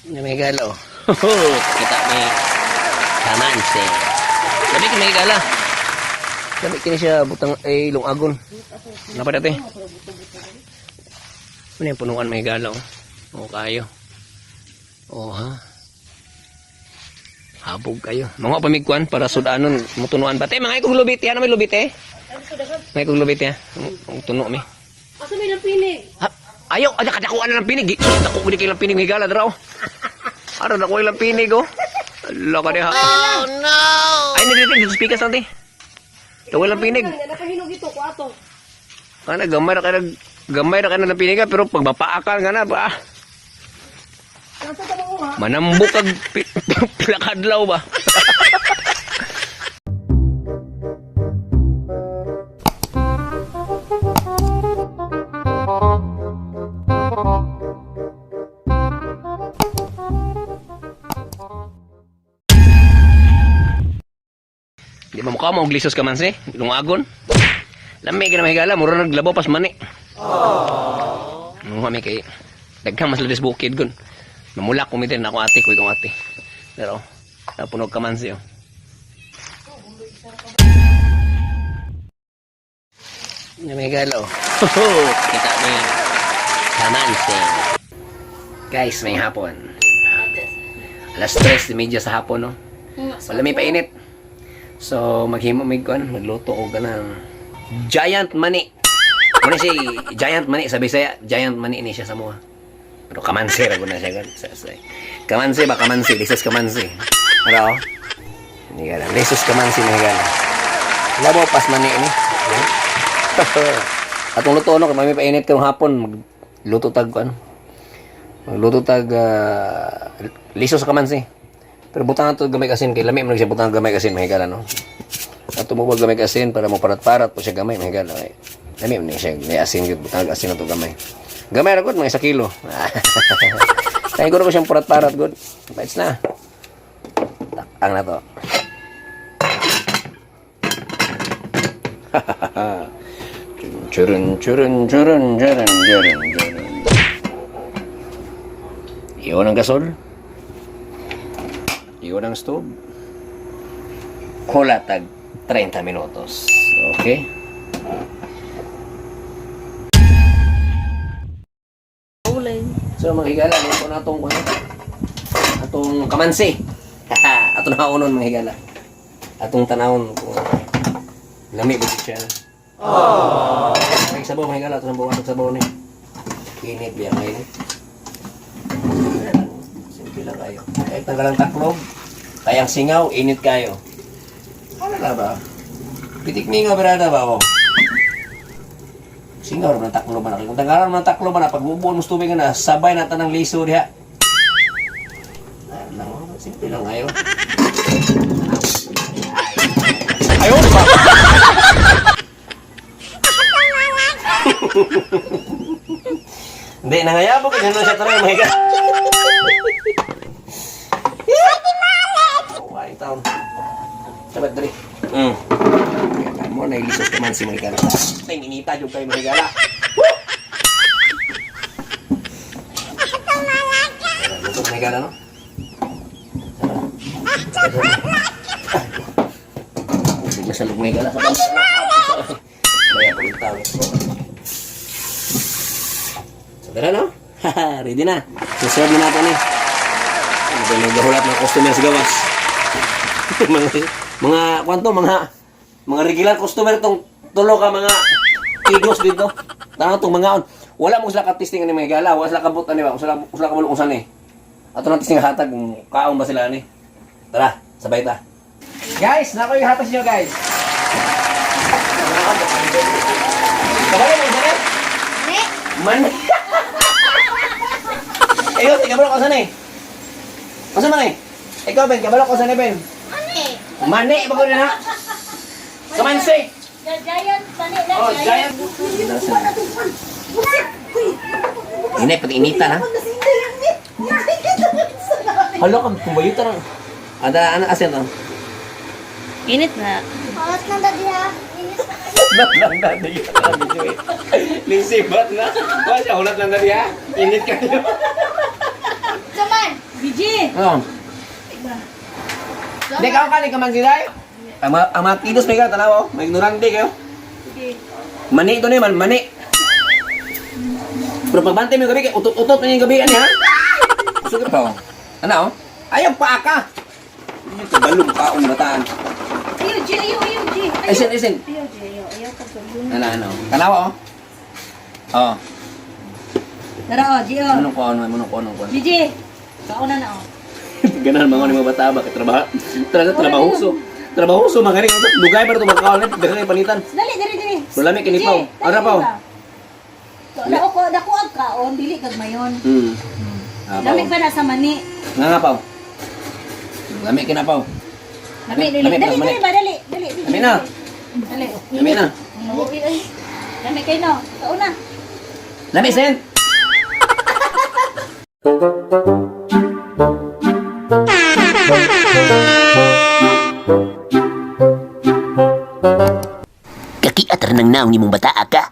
May gala oh. Kita may kamanse. Labi kini may gala. Labi kini siya butang ay lungagon. Napa dati? Ano yung punuan may gala oh. Oh kayo. Oh ha. Habog kayo. Mga pamigkuan para sudanon mutunuan pa. Te, mga ikong lubit yan. May lubit eh. May ikong lubit ya. Ang tuno mi. Asa may lampinig? Ha? Ayaw, ada kadakuan na ng pinig. Sus, dako gud kay lang pinig may gala draw. Ara dako ilang pinig oh. Ala ka diha. Oh no. Ay nandito dito speakers nanti. Dako ilang pinig. Nakahinog ito ko ato. Kana gamay ra kay nag gamay ra kay ng pinig ah, pero pag mapaakan ka na ba. Nasa ka mo ha? Manambok kag pila ka adlaw ba. Di ba mukha mo og lisos ka man si? Lungagon. Lami ka na mahigala, mura naglabaw pas mani. Aww. mi kay daghan mas ladis bukid gun. Mamulak ko mitin ako ate, kuy kong ate. Pero napunog ka man siyo. Namigalo. Kita mo yung kamansi. Guys, may hapon. Alas 3:30 sa hapon, no? Wala may painit. So, maghimo mig kuan, magluto og ganang giant mani. Muna si giant mani sa Bisaya, giant mani ni siya sa mua. Pero kamansi ra gud na siya gan. Kamansi ba kamansi, lisos kamansi. Pero hindi ka lang. Lisos kamansi ni gala. Labaw pas mani ni. Yan. Atong luto no kay mami painit karong hapon magluto tag kuan. Magluto tag lisos kamansi. Pero butang ato gamay asin kay lami man siya butang gamay asin mahigala no. Ato mo gamay asin para mo parat-parat po siya gamay mahigala. Ay, lami man ni siya may asin gyud butang asin ato gamay. Gamay ra gud mga 1 kilo. Kaya ko siyang parat-parat gud. Bites na. Takang na to. Churun churun churun churun churun churun. Iyon ang gasol. Iyon ang stove. Kulatag 30 minutos. Okay? Ulay. So mga higala, luto na itong ano, atong kamansi. Ato na unon mga higala. Atong tanawon kung lami ba siya. Aww. May sabaw mga higala, atong sabaw, atong sabaw ni. Init biya ngayon. Simple lang kayo. Kahit tanggal ang taklob, kayang singaw, init kayo. Ano na ba? Pitik mingaw, berada ba ako? Singaw ra man taklo man. Kung tanggalan man taklo man, pag bubuon mo sa tubig na, sabay na tanang liso diha. Ano lang, oh, simple lang kayo. Ayun ba? Hindi, nangayabog. Ganun siya tayo, mga higa. Ay, taon. Sabat dali. Kaya mo na ilisos ka man si mga higala. Ay, minita yung kayo mga higala. Luto mga higala, no? Bigla sa lug mga higala sa pamilya. Kaya po yung tawag ko. So, tara, no? Haha, ready na. So, serve na natin eh. Ano ba yung naghahulat ng customer sa gawas? Mga, mga, kwanto, mga regular customer tong tulo ka mga tigos dito. Tanong tong mga on. Wala mo sila ka-testing ani mga gala, wala sila kabot ani ba, sila sila kabalo kung saan eh. Ato na testing hatag kung kaon ba sila ani. Tara, sabay ta. Guys, nako yung hatag niyo guys. Kabalo mo saan eh? Man. Ayun, kabalo ko saan eh? Kung saan man eh? Ikaw Ben, kabalo ko saan eh Ben? Mani, bago na na. Kamansi. The giant mani na. Oh, giant. Inay, pati inita na. Hala ka, kumbayuta na. Ada, ano, asin to? Init na. Angat na dadi ha. Inis na kayo. Hulat lang dati. Lisibat na. Wala siya, hulat lang dati ha. Init kayo. Saman. Oo. Hindi ka kani ka man sila. Ang mga kilos may ka tanaw oh. May ignorante kayo. Mani to ni man mani. Pero pagbantay mo yung gabi kay utot-utot na yung gabi ani ha. Kusog pa oh. Ano oh? Ayaw pa ka. Yung kabalong kaong bataan. Ayaw, G, ayaw, ayaw, G. Ay, sin, isin. Ayaw, G, ayaw, ayaw. Pagkagulo. Ano, ano. Tanawa oh. Oh. Tara, oh, G, oh. Anong kuano, anong kuano, kuano. G, G. Kauna na, oh. Ganahan mga ni mga bata ba kay trabaho. Talaga trabahoso. Trabahoso mga gani. Dugay pa ito magkaon. Daghan kay panitan. Dali, dali, dali. Wala may kinipaw. G, dali, Ara, paw. ba? Dako ko, dako ang kaon, dili kag mayon. Ah, paw. Lami pa na sa mani. Nga nga paw. Lami kina paw. Lami, dali, Lami, dali, lami. dali ba, dali, dali. Dali. Lami na. Dali. Lami na. Mabuhi, ay. Lami kayo no. Kauna. Lami sen. Kakiat ra nang naong nimong bataa ka.